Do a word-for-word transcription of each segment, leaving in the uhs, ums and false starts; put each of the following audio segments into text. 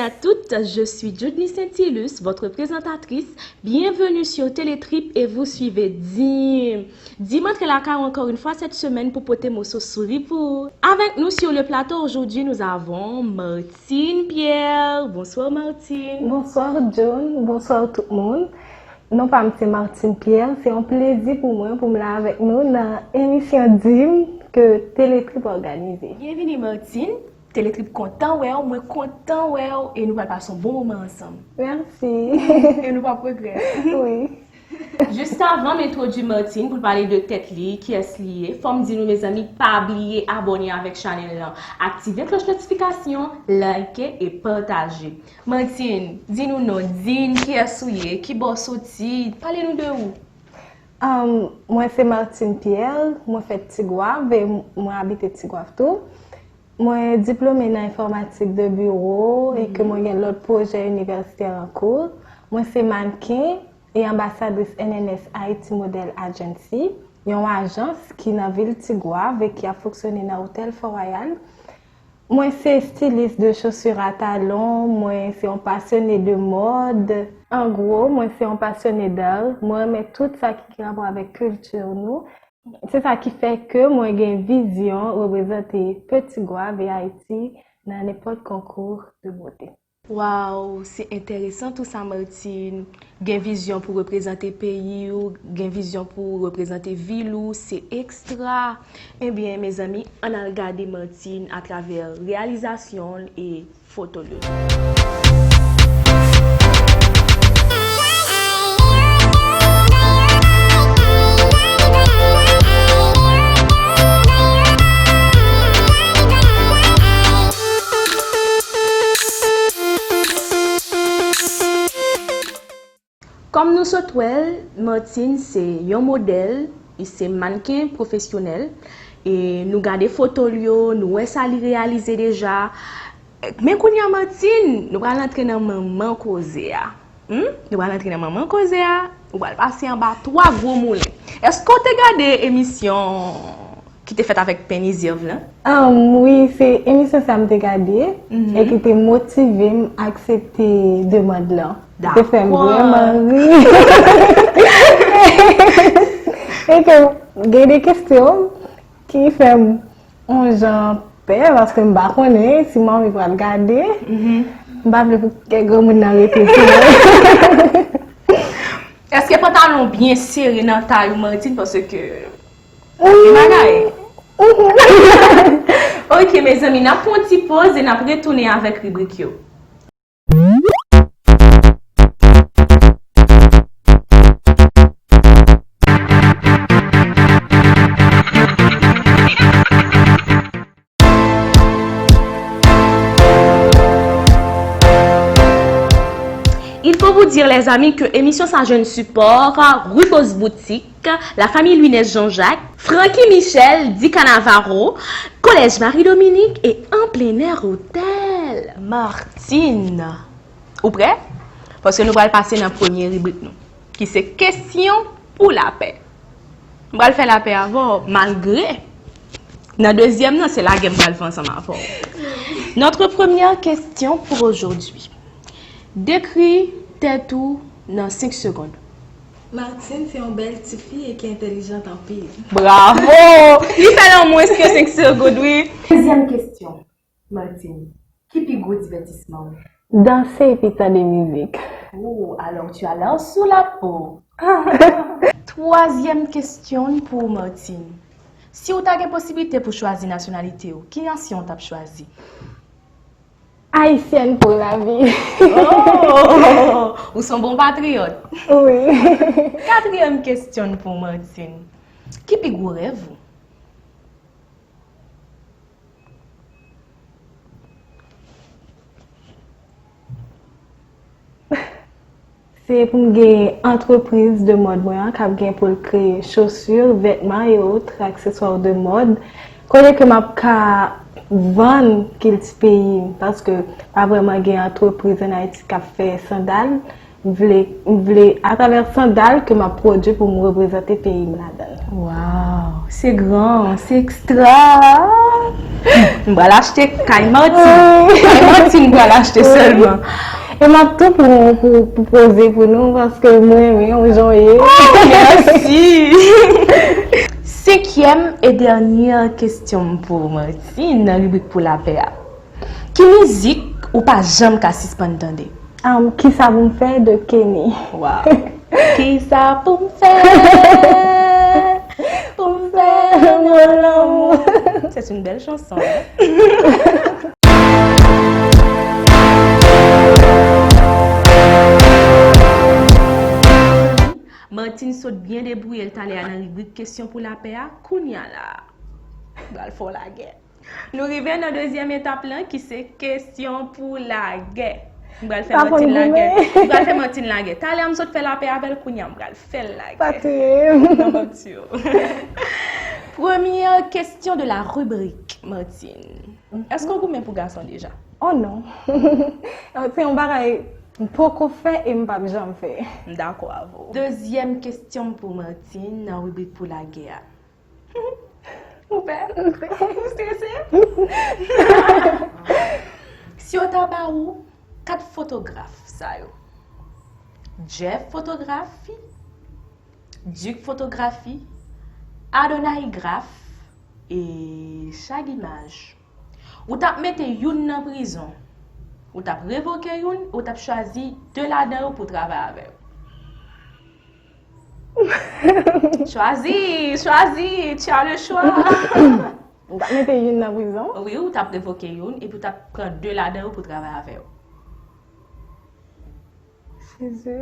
à toutes, je suis Judny Saintilus, votre présentatrice. Bienvenue sur Télétrip et vous suivez Dim. Dim antre lakay ou encore une fois cette semaine pour pote moso souri pou ou. Avec nous sur le plateau aujourd'hui, nous avons Martine Pierre. Bonsoir Martine. Bonswa June, bonswa tout moun. Non pa m se Martine Pierre, se yon plezi pou mwen pou m la avèk nou nan emisyon Dim ke Teletrip òganize. Byenvini Martine. Teletrip kontan wè w, mwen kontan wè w e nou pral pase yon bon moman ansanm. Mèsi. E nou p ap regrèt. Wi. Jis avan m entwodui Martine pou l pale de tèt li, kiyès li ye, fò m di nou mezanmi pa bliye abòne avèk chanèl lan, aktive klòch notifikasyon, like e pataje. Martine, di nou non, di n kiyès ou ye, kibò w soti, pale nou de ou. Um, mwen se Martine Pierre, mwen fèt Tigwav e mwen abite Tigwav tou. Mwen diplome nan enfòmatik de biwo e ke mwen gen lòt pwojè inivèsitè an kou. Mwen se mannken e anbasadris N N S Haiti Model Agency, yon ajans ki nan vil Tigwav e ki ap fonksyone nan otèl Fort Royal. Mwen se estilis de chaussures à talons, mwen se yon pasyone de mòd. An gwo, mwen se yon pasyone d'art. Mwen renmen tout sa ki gen rapò avèk kilti nou. Se sa ki fè ke mwen gen vizyon reprezante Petit Goâve e Ayiti nan nenpòt konkou de bote. Waw, se enteresan tou sa Martine. Gen vizyon pou reprezante peyi w, gen vizyon pou reprezante vil ou, se ekstra. Ebyen mezanmi, ann al gade Martine atravè reyalizasyon l e foto l yo. Kòm nou sot wè l, Martine se yon modèl, li se mannken pwofesyonèl, e nou gade foto l yo, nou wè sa li reyalize deja. Men kounye a Martine, nou pral antre nan manman koze a. Hmm? Nou pral antre nan manman koze a, ou pral pase anba twa gwo moulen. Èske w te gade emisyon ki te fèt avèk Penny Zirv lan? Um, wi, se emisyon sa m te gade e ki te motive m aksepte demann lan. Te fè m vrèman ri. E ke gen de kesyon ki fè m yon jan pè, paske m pa konnen si manmi pral gade. M pa vle pou kè granmoun nan rete sou mwen. Èske pantalon w byen sere nan tay ou, Martine? Paske gen bagay. Ok, mezanmi, n ap pran yon ti poz e n ap retounen avèk ribrik yo. Il faut vous dire, les amis, que emisyon sa jwenn sipò Rubos Boutique, la famille Luinez Jean-Jacques, Francky Michel, Dica Navarro, Collège Marie Dominique et En Plein Air Hotel. Martine, ou prè? Paske nou pral pase nan premye ribrik nou, ki se kesyon pou lapè. M pral fè lapè avè w, malgre nan dezyèm nan, se lagè m pral fè ansanm avè w. Notre première question pour aujourd'hui. Dekri tèt ou nan senk segonn. Martine se yon bèl tifi e ki entèlijant anpil. Bravo! Li fè l an mwens ke senk segonn, wi. Dezyèm kesyon, Martine. Ki pi gwo divètisman w? Danse epi tande mizik. Oh, alors tu as l'air sous la peau. Twazyèm kesyon pou Martine. Si w ta gen posiblite pou chwazi nasyonalite w, ki nasyon w t ap chwazi? Ayisyèn pou lavi. Oh! Ou se yon bon patriyòt. Wi. Katriyèm kesyon pou Martine. Ki pi gwo rèv ou? Se pou m gen antrepriz de mòd mwen an k ap gen pou l kreye chaussures, vêtements et autres accessoires de mode. Kote ke m ap ka vann kilti peyi m, paske pa vrèman gen antrepriz ann Ayiti k ap fè sandal. M vle, m vle atravè sandal ke m ap pwodui pou m reprezante peyi m ladan l. Waw, se gran, se ekstra. M pral achte kay Martine. Kay Martine m pral achte sèlman. E m ap tou pou, pou, pou poze pou nou paske m renmen ou jan w ye. Mèsi. Senkyèm e dènyè kesyon m pou Martine nan ribrik pou lapè a. Ki mizik ou pa janm ka sispann tande? Um, kisa pou m fè de Kenny. Wow. Kisa pou m fè? Pou m fè lanmou lanmou. C'est une belle chanson. Martine sot byen debouye l talè a nan ribrik kesyon pou lapè a. Kounye a la, m pral fè w lagè. Nou rive nan dezyèm etap lan ki se kesyon pou lagè. M pral fè Martine lagè. M pral fè Martine lagè. Talè a m sot fè lapè avè l, kounye a m pral fè l lagè. Pa touye m. Non, m ap tiye w. Première question de la rubrique, Martine. Èske w goumen pou gason deja? Oh non. Se yon bagay m poko fè e m p ap janm fè. M dakò avè w. Dezyèm kesyon m pou Martine nan ribrik pou lagè a. Ou pè? Ou strese? Si yo ta ba ou kat fotograf sa yo, Jeff Fotografi, Duc Fotografi, Adonai Graf e Chag Imaj, ou t ap mete youn nan prizon, ou t ap revoke youn, ou t ap chwazi de ladan yo pou travay avè yo? Chwazi, chwazi, tu as le choix. M t ap mete youn nan prizon. Wi, ou t ap revoke youn epi ou t ap pran de ladan yo pou travay avè yo. Jezi.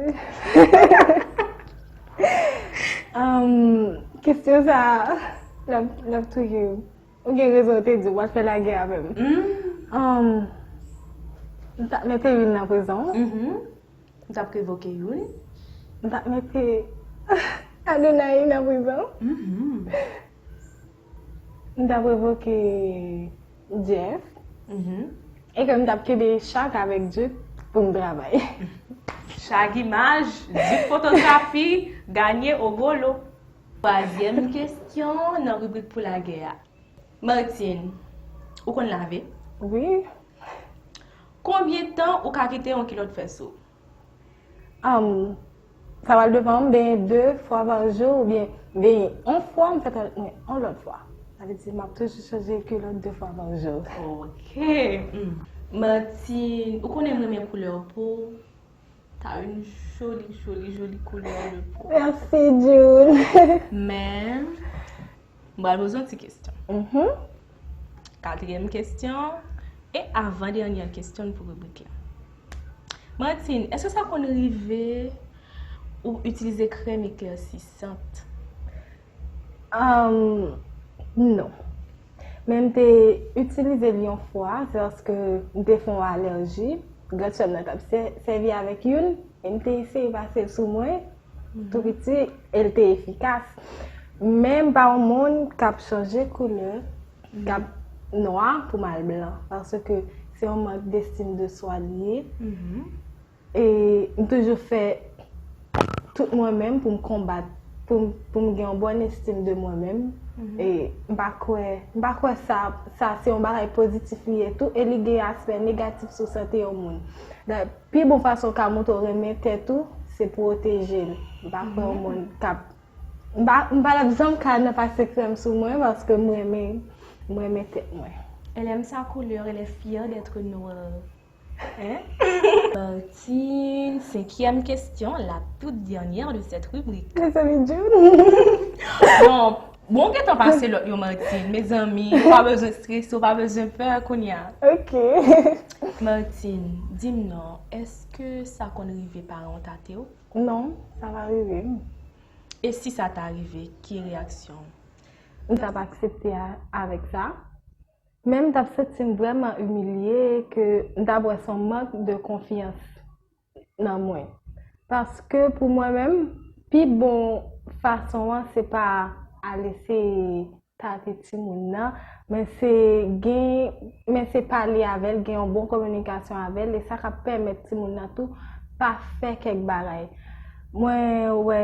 Um, kesyon sa a, l ap, l ap touye m. Ou gen rezon ou te di w pral fè lagè avè m. Um, m t ap mete youn nan prizon. Mhm. M t ap revoke youn. M t ap mete Adonai nan prizon. Mhm. M t ap revoke Jeff. Mhm. E ke m t ap kenbe Chak avèk Duc pou m travay. Chag Imaj, Duc Fotografi, Ganye Ogolo. Twazyèm kesyon nan ribrik pou lagè a. Martine, ou konn lave? Wi. Konbyen tan ou ka kite yon kilòt fè sou? Um, sa pral depann, m benyen de fwa pa jou oubyen m benyen yon fwa, m fè twalèt mwen yon lòt fwa. Sa vle di m ap toujou chanje kilòt de fwa pa jou. Ok. Hmm. Martine, ou konnen m renmen koulè po. T'as une jolie, jolie, jolie couleur de peau. Merci, June. Men, m pral poze yon ti kesyon. Mhm. Katriyèm kesyon e avan dènyè kesyon pou ribrik la. Martine, èske sa konn rive ou itilize krèm eklèsisant? Um, non. Men m te itilize l yon fwa, se paske m te fè yon alèji. Grann sè m nan t ap sè- sèvi avèk youn, e m te eseye pase l sou mwen, tou piti, e l te efikas. Men m pa yon moun k ap chanje koulè, k ap nwa pou m al blan, paske se yon mank destim de swa li ye. E m toujou fè tout mwen menm pou m konbat, pou m, pou m gen yon bòn estim de mwen menm. E m pa kwè, m pa kwè sa, sa se yon bagay pozitif li ye tou, e li gen aspè negatif sou sante yon moun. Donk, pi bon fason w ka montre w renmen tèt ou, se pwoteje l. M pa kwè yon moun k ap, m pa, m pa t ap janm ka nan pase krèm sou mwen, paske m renmen, m renmen tèt mwen. Elle aime sa couleur, elle est fière d'être noire. Hein? Martine, cinquième question, la toute dernière de cette rubrique. Mezanmi, June. Bon, bon, gentan pase lòt yo, Martine. Mezanmi, ou pa bezwen strese, ou pa bezwen pè kounye a. Ok. Martine, di m non, èske sa konn rive paran w tate w? Non, sa pa rive m. E si sa ta rive, ki reyaksyon w? M t ap aksepte a- avèk sa. Men m t ap santi m vrèman imilye, ke m t ap wè se yon mank de konfyans nan mwen. Paske pou mwen menm, pi bon fason an, se pa al eseye tate timoun nan, men se gen, men se pale avè l, gen yon bon kominikasyon avè l, e sa k ap pèmèt timoun nan tou pa fè kèk bagay. Mwen wè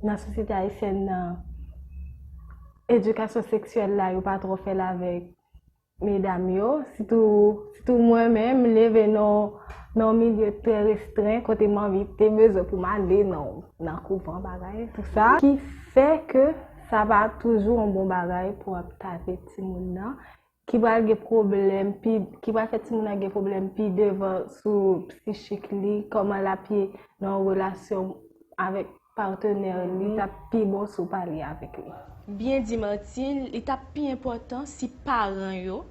nan sosyete ayisyèn nan, edikasyon seksyèl la, yo pa twò fè l avèk medam yo, sitou, sitou mwen menm, m leve nan, nan yon milye trè restren, kote m anvi te bezwen pou m ale nan, nan kouvan bagay, tou sa. Ki fè ke sa pa toujou yon bon bagay pou ap tape timoun nan, ki pral gen pwoblèm, pi, ki pral fè timoun nan gen pwoblèm pi devan sou psichik li, kòman l ap ye nan yon relasyon avèk patnè li, t ap pi bon si w pale avèk li. Byen di, Martine, li t ap pi enpòtan si paran yo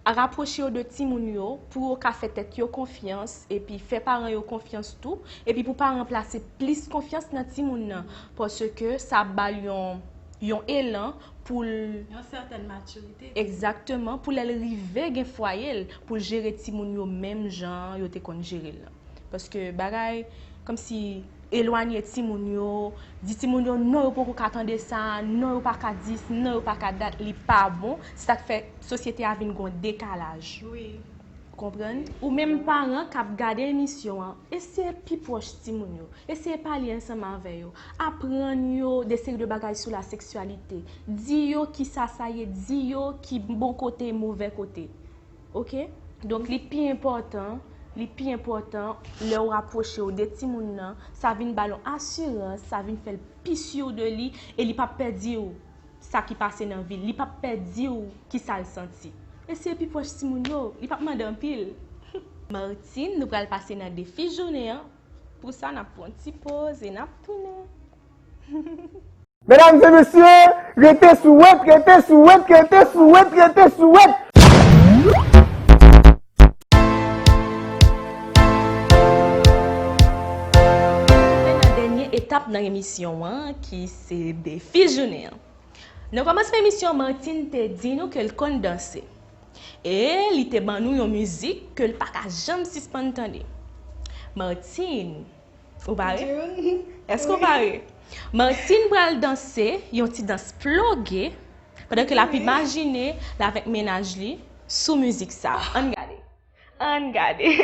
rapwoche yo de timoun yo pou yo ka fè tèt yo konfyans, epi fè paran yo konfyans tou, epi pou paran plase plis konfyans nan timoun nan, paske sa ap ba l yon, yon elan pou l... Yon sètèn matirite. Egzakteman, pou lè l rive gen fwaye l, pou l jere timoun yo menm jan yo te konn jere l lan. Paske bagay kòmsi elwanye timoun yo, di timoun yo non, yo poko ka tande sa, non, yo pa ka di, non, yo pa ka dat, li pa bon. Se sa k fè sosyete a vin gon dekalaj. Wi. Konprann? Ou menm paran k ap gade emisyon an, eseye pi pwòch timoun yo. Eseye pale ansanm avè yo. Aprann yo de seri de bagay sou la seksyalite. Di yo ki sa sa ye, di yo ki bon kote, move kote. Oke? Donk, li pi enpòtan, li pi enpòtan lè w rapwoche w de timoun nan, sa vin ba l yon asirans, sa vin fè l pi si de li, e li p ap pè di w sa ki pase nan vi l, li p ap pè di w ki sa l santi. Eseye pi pwòch timoun yo, li p ap mande anpil. Martine, nou pral pase nan defi jounen an. Pou sa, n ap pran ti poz e n ap tounen. Medam e mesye, rete sou wèt, rete sou wèt, rete sou wèt, rete sou wèt. Se nan dènye etap nan emisyon an, ki se defi jounen an. Nan kòmansman emisyon, Martine te di nou ke l konn danse. E li te ban nou yon mizik ke l pa ka janm sispann tande. Martine, ou pare? Èske w pare? Martine pral danse yon ti dans ploge pandan ke l ap imajine l avèk mennaj li sou mizik sa. Ann gade. Ann gade.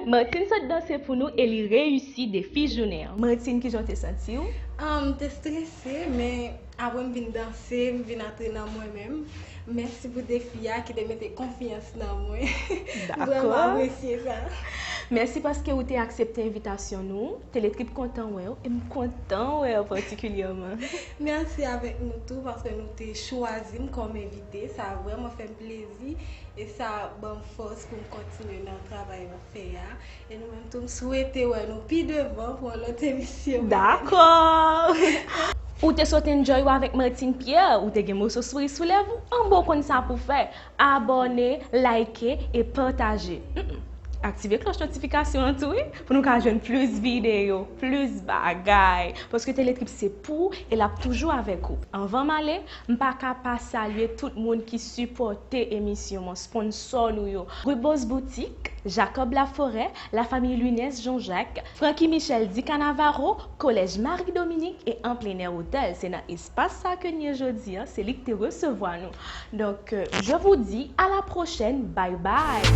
Martine sot danse pou nou e li reyisi defi jounen an. Martine, kijan w te santi w? Ah, m te strese, men apre m vin danse, m vin antre nan mwen menm. Mèsi pou defi a ki te mete konfyans nan mwen. M vrèman apresye sa. Mèsi paske ou te aksepte envitasyon nou. Teletrip kontan wè w, e m kontan wè w patikilyèman. Mèsi avèk nou tou paske nou te chwazi m kòm envite. Sa vrèman fè m plezi e sa ban m fòs pou m kontinye nan travay m ap fè a. E nou menm tou, m swete wè nou pi devan pou yon lòt emisyon. Dakò! Ou te sot enjoy ou avèk Martine Pierre, ou te gen moso souri sou lèv ou, anben w konn sa pou fè. Abòne, like e pataje. Mm, mm. Aktive klòch notifikasyon an tou, wi, pou nou ka jwenn plis videyo, plis bagay. Paske Teletrip se pou w e l ap toujou avèk ou. Anvan m ale, m pa ka pa salye tout moun ki sipòte emisyon an, sponsò nou yo. Rubos Boutique, Jacob Laforêt, Lafanmi Lunes Jean-Jacques, Francky Michel Di Cannavaro, Kolèj Marie Dominique e Anplenè Hotel. Se nan espas sa ke n ye jodi a, se li ki te resevwa nou. Donc, euh, je vous dis à la prochaine. Bye bye.